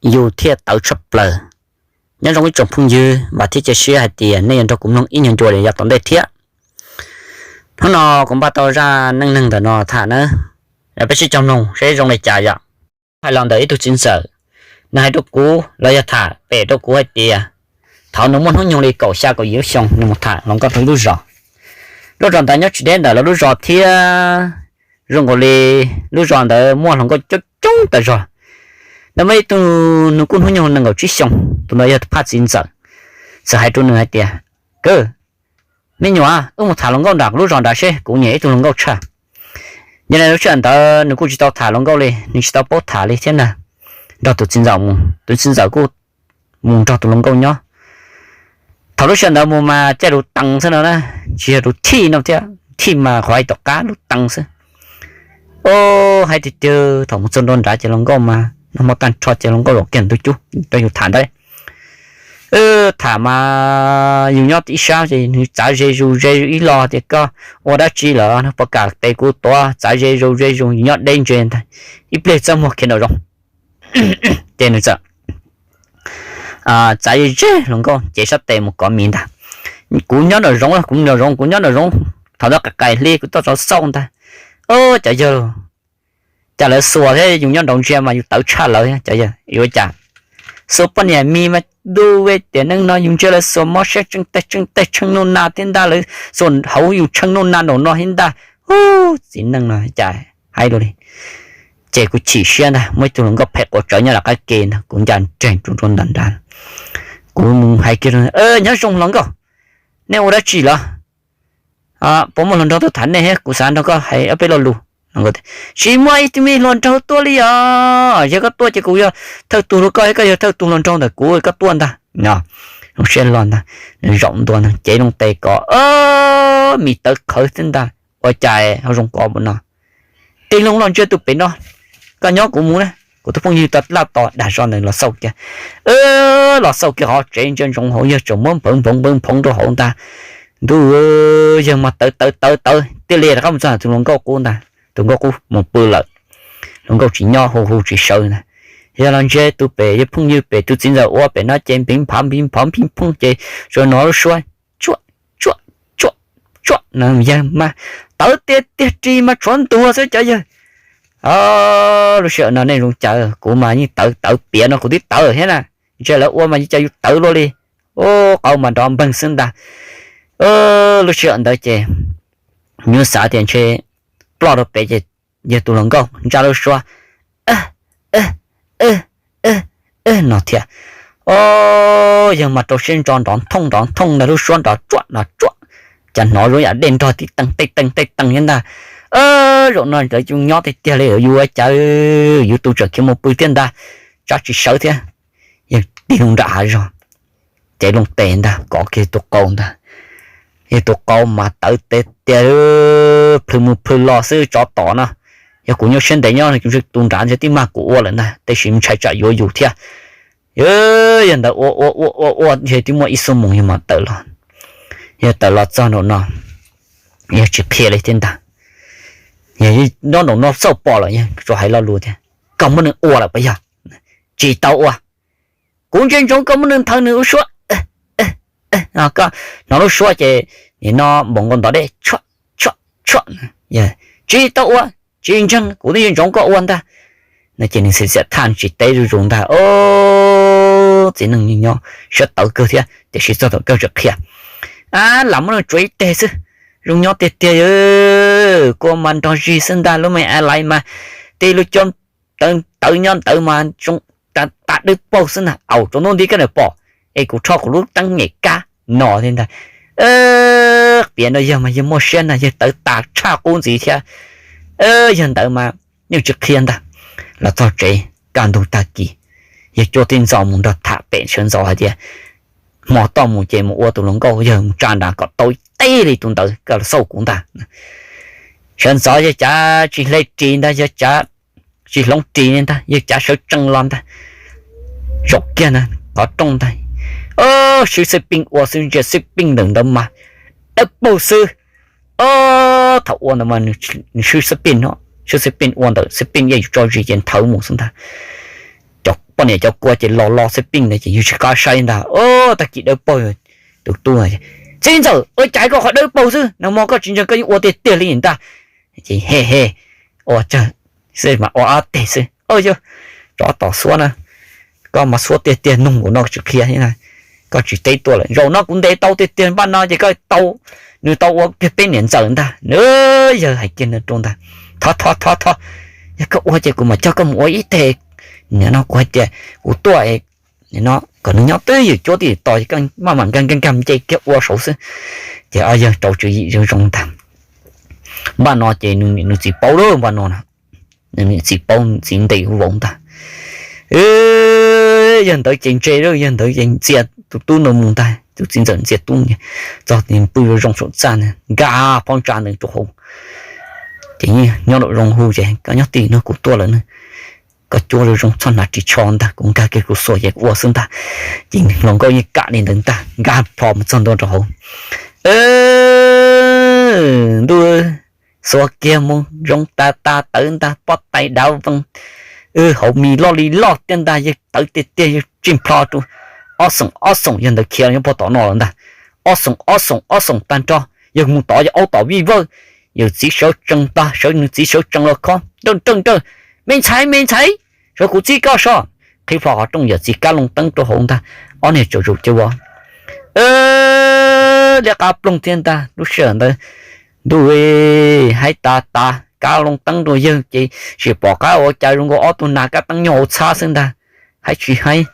yus thiaj tawv tshaj plaws. Nyob zoo ib tsoom phooj ywg, vam thiab cia siab hais tias nej yuav nrog kuv mloog ib nyuag ncua li yav tom ntej thiab. Hnub no kuv npaj tau zaj neej neeg ntawm no tham nawb, peb sib cog mloog seb zoo li cas yom. Hais los ntawm ib tug txiv ntxawm, nws hais rau kuv los yog tham pem rau kuv hais tias thaum nws muaj hnub nyoog li kaum xya kaum yim lub xyoo nws mus tham hluas nkauj rau ib lub zos. Lub zos ntawd nyob tsis deb ntawm lawv lub zos thiab, zoo nkaus li lub zos ntawd muaj hluas nkauj coob coob tas zog. Ntawd muaj ib tug nws kuj hnub nyoog nees nkaum tsib xyoos, tus ntawd yog tus phaj txiv ntxawm, txawm hais rau nws hais tias, Kawg, me nyuam, wb mus tham hluas nkauj nram lub zos nrad seb, kuv nyiam ib tug hluas nkauj tshaj. Yog li lub sij hawm ntawd nws kuj tsis tau tham hluas nkauj li, nws tsis tau paub tham li thiab na, nrog tus txiv ntxawm mus, tus txiv ntxawm kuj mus nrog tus hluas nkauj nyob. Thaum lub sij hawm ntawd mus mas caij lub tees xwb no na, tsis yog lub thij no thiab, thij mas qhov hais tom qab lub tees xwb. Au, hais tiag tiag thaum mus txog nram nrad ces hluas nkauj mas noj hmo tag nrho ces hluas nkauj zaum kiag ntug cub rau yus tham ntawd. Tham mas yus nyob ib sab ces nws txav ze zus ze zus ib lo tias, Koj ua dab tsi lawm? Puas kam tes kuv tuav? Txav ze zus ze zus, yus nyob deb ntse ntag, ib pliag txaj muag khiav nraum zoov. Ces nws txawm txav ze ze hluas nkauj cev sab tes mus kov mis ntag. Kuv nyob nraum zoov, kuv nyob nraum zoov, kuv nyob nraum zoov, thaum ntawd qais qais hli kuv tuaj rov xauj ntag. Au, cov yawg, cas lawv xuas thiab yus nyob nraud ntsia mas yus tawv tshaj lawv thiab cov yawg, yuav cas xuas poj niam mis mas du ve tiam neej no yus ntsia lawv xuas mob siab tseej teg tseej teg tsheej nuj na thiab ntag, lawv xuas hauv yus tsheej nuj na nraum no thiab ntag. Ub, txiv neej no cas hais lus li. Ces kuv chim siab ntag, muaj ib tug hluas nkauj phem quav tsawv nyob lawv qab ke ntag, kuv ncav nreeg rau nram nrad. Kuv mus hais kiag, Nyob zoo hluas nkauj, nej ua dab tsi lawm? Puas muaj hluas nraug tuaj tham nej thiab? Kuv xav nrog koj hais ob peb lo lus. Tsis muaj ib tug me hluas nraug tuaj li os, yog koj tuaj ces kuv yog thawj tug hluas nkauj, koj yog thawj tug hluas nraug ntawm kuv, koj tuaj ntag. Zoo siab loj ntag, nws zaum ntua ntag, cev loo tes kov, mis tawv qhawv thiab ntag. Ua cas ho zoo kov npaum no? Tig loo los ntsia tus pem no, koj nyob kuv mus na, kuv tus phooj ywg tau laj tos dag zog ntawd los xauj kiag. Los xauj kiag qhov tsev ntsia ntsoov hauv yawg tseem muab npawv nphoov npawv nphoov rau hauv ntag. Ntuj, yawg mas tawv tawv tawv tawv tiag li rov qab mus txog tus hluas nkauj qub ntag, tus nkauj qub mus pw lawm. Hluas nkauj tsis nyob hu hu tsis sawv ntag. Yog los ntsia tus pem yawg phooj ywg pem tus txiv ntxawm ua pem no ces npiv nphav npiv nphav npiv phooj ces tsuas hnov lub suab tsuam tsuam tsuam tsuam no, yawg mas tawv tiag tiag ris mas tshuav ntuag xwb cov yawg. Lub sij hawm no nej zoo cas, kuv mas yeej tawv tawv piav no kuv twb tawv thiab na. Ntsia lawv ua mas yeej cas yus tawv luaj li. Ub, qau mas nrov npeeg xwb ntag. Lub sij hawm ntawd ces nyuaj xav tias ntshe ploj rau pem ces yawg tus hluas nkauj ntsaj lub suab no thiab. Yawg mas rau siab ntso nrov thooj nrov thooj ntag, lub suab nrov tsuam nrov tsuam, cas hnov zoo yam dej nrog tib teeg tej teeg tej teeg thiab ntag. Zaum no lawv cov nyob tiag tiag li, yuav ua cas, yus tus tseem khiav mus pw thiab ntag, tsam tsis sawv thiab. Yawg tig loo nram hav zog, cev loo tes ntag kov kiag tus qau ntag. Yawg tus qau mas tawv tiag tiag, plhws mus plhws los xwb tsov tom no. Yog kuv nyuaj siab ntev nyob tus nrad ntshe twb mag kuv ua lawm ntag, tab sis ntshai tsam yuav yus thiab. Yawg ntawd ua ua ua ua ua ntshe twb muaj ib xuab moos yawg mam tawm los. Yawg tawm los txog nraum no, yawg tsis qhia li thiab ntag. Yawg nyob nraum no xauj pom lawm yawg tsuas hais lo lus tias, Koj muab nws ua lawm puas yog? Tsis tau ua. Kuv ntsia ntsoov koj muab nws nthawv nws lub suab. Koj hnov lub suab ces nim no npaum nkaus ntov dej, tsis tau ua, tsis ntseeg, kuv twb ntsia ntsoov koj ua ntag. No ces nws xiam xiam thaj tsis teb zuj zus ntag. Txiv neej nyob siab tawv kawg thiab tiam sis txog thaum kawg tsis qhia. Lam muab nws tsuav ib teg xwb, zoo nyob tiag tiag, kua mas nrog zig xwb ntag, lub me a laiv mas tej lub cua tawv nyob ntawd mas tas dawb paug xwb ntag, au tsaus ntuj nti koj niam pom es kuv rho kuv lub teeb nyem kab no thiab ntag. Piav no yawg mas yawg muaj siab ntag, yawg tawv tas tshaj qub ntxiv thiab. Yawg ntawd mas yeej tsis qhia ntag. Los txog tsev kaj ntug tag kis, yawg cuaj tib ntxo mus nrog tham pem sawv ntxov hais tias, Hmo toj mus ces mus ua tus hluas nkauj, yawg mus tsa nrad kom tau teb li tus ntawd, koj los xauj kuv ntag. Sawv ntxov yawg cav tsis hle ris ntag, yawg cav tsis hloov ris li ntag, yawg cav sawv tsees los ntag. Zaum kiag ntag qhov rooj ntag, swb xab peej ua xwb, ntsia xab peej ntawm ntawd mas dawb paug xwb. Thaum ua ntawd mas nws swb xab peej no, swb xab peej ua ntawm xab peej yaj yus tso zis ces nthawv mus xwb ntag. Cov poj niam cov kua ces los los xwb pij ntawd ces yus tsis qab saib ntag. Tag kis dawb paug, tus tub, Txiv ntxawm, ua cas koj qhov dawb paug xwb, nag hmo koj tsis ntseeg koj yeej ua tiag tiag li ntag. Ces he he, ua tsawg xwb mas ua ob teg xwb. Yog, tsov tom xuab na, koj mas xuab tiag tiag, nug npaum no tsis qhia, koj tsis teb tuaj lawm. Zaum no kuv ntes tau tiag tiag, npaj no ces koj tau, nws tau ua kiag peb niam ntxawm ntag. Yawg hais kiag nws rau ntag, Thov thov thov thov, yog koj ua ces kuv mam coj koj mus ua ib teg. Nim no kuv hais tias kuv tuaj no kom nws nyob twj ywm cuab twj ywm tos, koj maj mam nkag nkag nkag nce kiag ua saud xwb. Ces ob yawg rau tswv yim zoo zoo ntag. Npaj no ces nws niam nws txiv paub lawm, npaj no na, nws niam txiv paub, nws txiv ntes hu vauv ntag. Yawg ntawd ces ntse lawm, yawg ntawd ces ntxias tus tub ntawd mus ntag, tus txiv ntxawm ntxias tub ntag, txog tes pw zoo zoo saum txaj ntag, nkag phab ntsa ntawd rau hauv. Ces nyob zoo hu ces, Koj nyob twj ywm no, kuv tuaj lawm na, koj cuab zoo zoo, txhob hnav ris tsho ntag, kuv nkag kiag kuv xuas ces kuv ua xwb ntag. Ces hluas nkauj yeej kam li ntawd ntag, nkag plho mus txog ntua rau hauv. Ntuj, xuas kiag mus zoo tas tas tawv ntag, pob tais dav vees, hauv mis loj li loj tiag ntag, yawg tawv tiag tiag, yawg tsij plho rau. Ob xoom ob xoom, yawg ntawd khiav nyob puag tom no lawm ntag. Ob xoom ob xoom ob xoom tag nrho, yawg mus tod yawg aub tom vij vawj. Yawm txiv sawv tsees tag, sawv, nws txiv sawv tsees los khob, Nrawj nrawj nrawj, me ntxhais me ntxhais, sawv kuv txib koj so. Qhib plho qhov rooj, yawm txiv kab loo teeb rau hauv ntag. Ob niag tsaum zaum cua liab qab ploog thiab ntag. Lub sij hawm ntawd ntuj, haib tas tas, kab loo teeb rau yawg ces tsis pom qab ua cas, zoo nkaus ob tug nas kab teeb nyob hauv txhab xwb ntag. Haib tsis haib,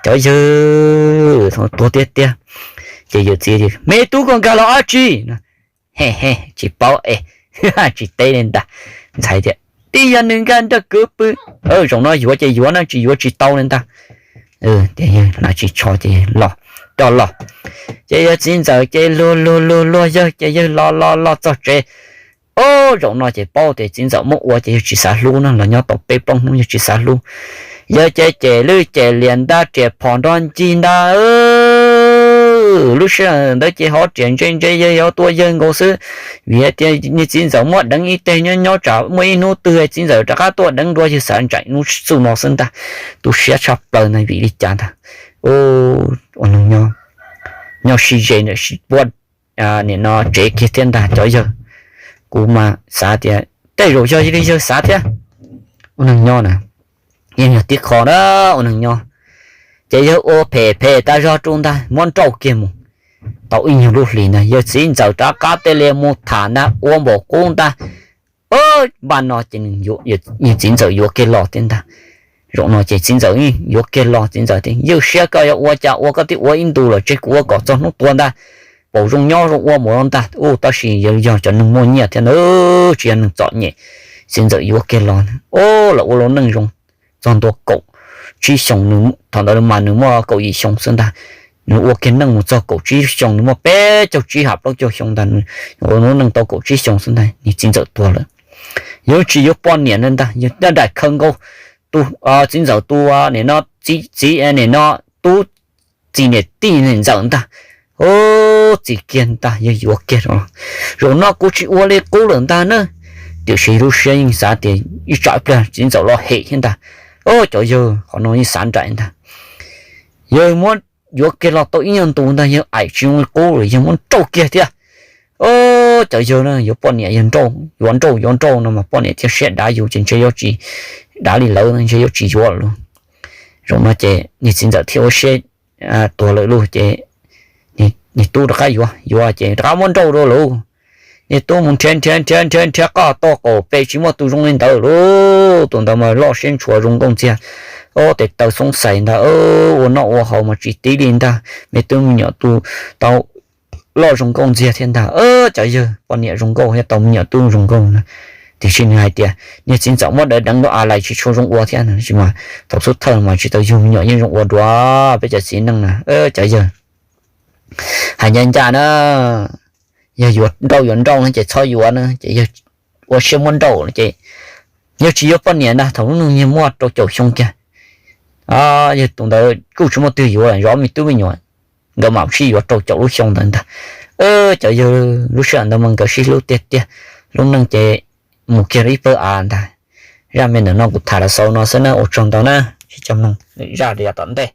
cov yawg tuag tiag tiag. Ces yawm txiv tias, Me tub, koj nkag los dab tsi? He he, tsis paub es, tsis teb li ntag. Ntxhais tias, Twb yog nws nkag nrog kuv pw, zaum no yuav ces yuav na, tsis yuav tsis tau li ntag. Tias yawg hnav ris tsho ces los, coj los. Ces yawg txiv ntxawm ces luag luag luag luag yawg ces yawg los los los txog tsev. Ob zaum no ces paub tias txiv ntxawm muab ua ces yawg tsis xav hlub na, los nyob tau peb plaub hnub yawg tsis xav hlub. Yawg ces cem lwj cem liam ntag, riam phom nrog ncig ntag. Lub sij hawm ntawd ces ho riam ntse ntse, yawg yuav tua yawg nkaus xwb. Vim hais tias niag txiv ntxawm muab deev ib teg nyob nyob, tsam muaj ib hnub twg txiv ntxawm rov qab tuaj deev dua yawg xav ntsais hnub txuj no xwb ntag. Tu siab tshaj plaws ntag, vim li cas ntag. Ua neeg nyob sib ze ntawm sib puab, nim no tsev kiag thiab ntag cov yawg. Kuv mas xav tias tej zaum yog li yawg xav thiab. Ua neeg nyob na, yeej yog tib qho na, ua neeg nyob. Ces yawg ua phem phem tas zog rau ntag, muab nrauj kiag mus. Tau ib nyuag lub hlis ntag, yawg txiv ntxawm rov qab tej li mus tham ntag, ua npaum qub ntag. Npaj no ces nws txiv ntxawm yuav kiag los thiab ntag. Zaum no ces txiv ntxawm yuav kiag los, txiv ntxawm tias, Ywj siab, koj yuav ua cas ua, koj twb ua ib ntus lawm, tseg kuv ua kom txog hnub tuag ntag. Paum zoo nyob zoo ua mus ntag. Tab sis yog cov neeg muaj nyiaj thiab ntag, tsis yog neeg txom nyem. Txiv ntxawm yuav kiag los, o, los ua lub neej zoo txog ntua kaum tsib xyoos, thaum ntawd mas nws muaj kaum yim xyoo xwb ntag. Nws ua kiag neej mus txog kaum tsib xyoos, nws muaj peb caug tsib ham plaub caug xyoo ntag, ua lub neej tau kaum tsib xyoos xwb ntag, niag txiv ntxawm tuag lawm. Yawg tsis yuav poj niam ntag, yawg nraj nraim khaws nkaus tus txiv ntxawm tus nim no txiv, nim no tub txis niam tij niam ntxawm ntag. Txis kiag ntag, yawg yuav kiag, Zaum no kuv tsis ua li qub lawm ntag na. Tiam sis lub siab yeej xav tias ib tsam pliag txiv ntxawm los hem thiab ntag. O, cov yawg qhov no yeej xav nraim ntag. Yawg muab yuav kiag los tau ib nyuag ntus ntag, yawg aim tsis zoo li qub lawm, yawg muab nrauj kiag thiab. O, cov yawg na, yuav poj niam yawg nrauj, yuav nrauj yuav nrauj no mas poj niam thiaj siab dav yus, ces ntshe yuav tsis dav li lawv, ntshe yuav tsis yuav lawm lauj. Zaum no ces niag txiv ntxawm thiaj ua siab tuag lawm lauj, ces niag tub rov qab yuav, yuav ces rov qab muab nrauj dua lauj. Niag tub mus nrhiav nrhiav nrhiav nrhiav nrhiav qoj toj qaum pem tsis muaj tus zoo li ntawd lauj. Tus ntawd mas loj siab ntshua zoo nkauj ntxiag, o, tes taw xoob xais ntag, ua noj ua haus mas tsis tib li ntag, me tub me nyuam tu tau loj zoo nkauj ntxiag thiab ntag. Cov yawg poj niam zoo nkauj thiab tau me nyuam tub zoo nkauj na. Tiam sis nws hais tias niag txiv ntxawm muab deev deev dua a lais tsis tshua zoo ua thiab, tab sis mas thaum xub thawj mas tsis tau yug me nyuam yeej zoo ua dua peb cov txiv neej na. Cov yawg hais ncaj ncaj na, yog yuav nrauj yuav nrauj no ces txhob yuav na, ces yawg ua siab muab nrauj ces yawg tsis yuav poj niam ntag, thaum lub neej yawg muaj rau caum xyoo kiag. Yawg tus ntawd kuj tsis muaj twg yuav, zov me tub me nyuam, nkawd mam sib yuav rau caum lub xyoo ntawd ntag. Cov yawg lub sij hawm ntawd mas nkawd sib hlub tiag tiag, lub neej ces mus kiag ib pawg av ntag. Zaj me ntawm no kuv tham los xaus no xwb na, ua tsaug ntau na. ib cov mloog lwm zaj rau yav tom ntej.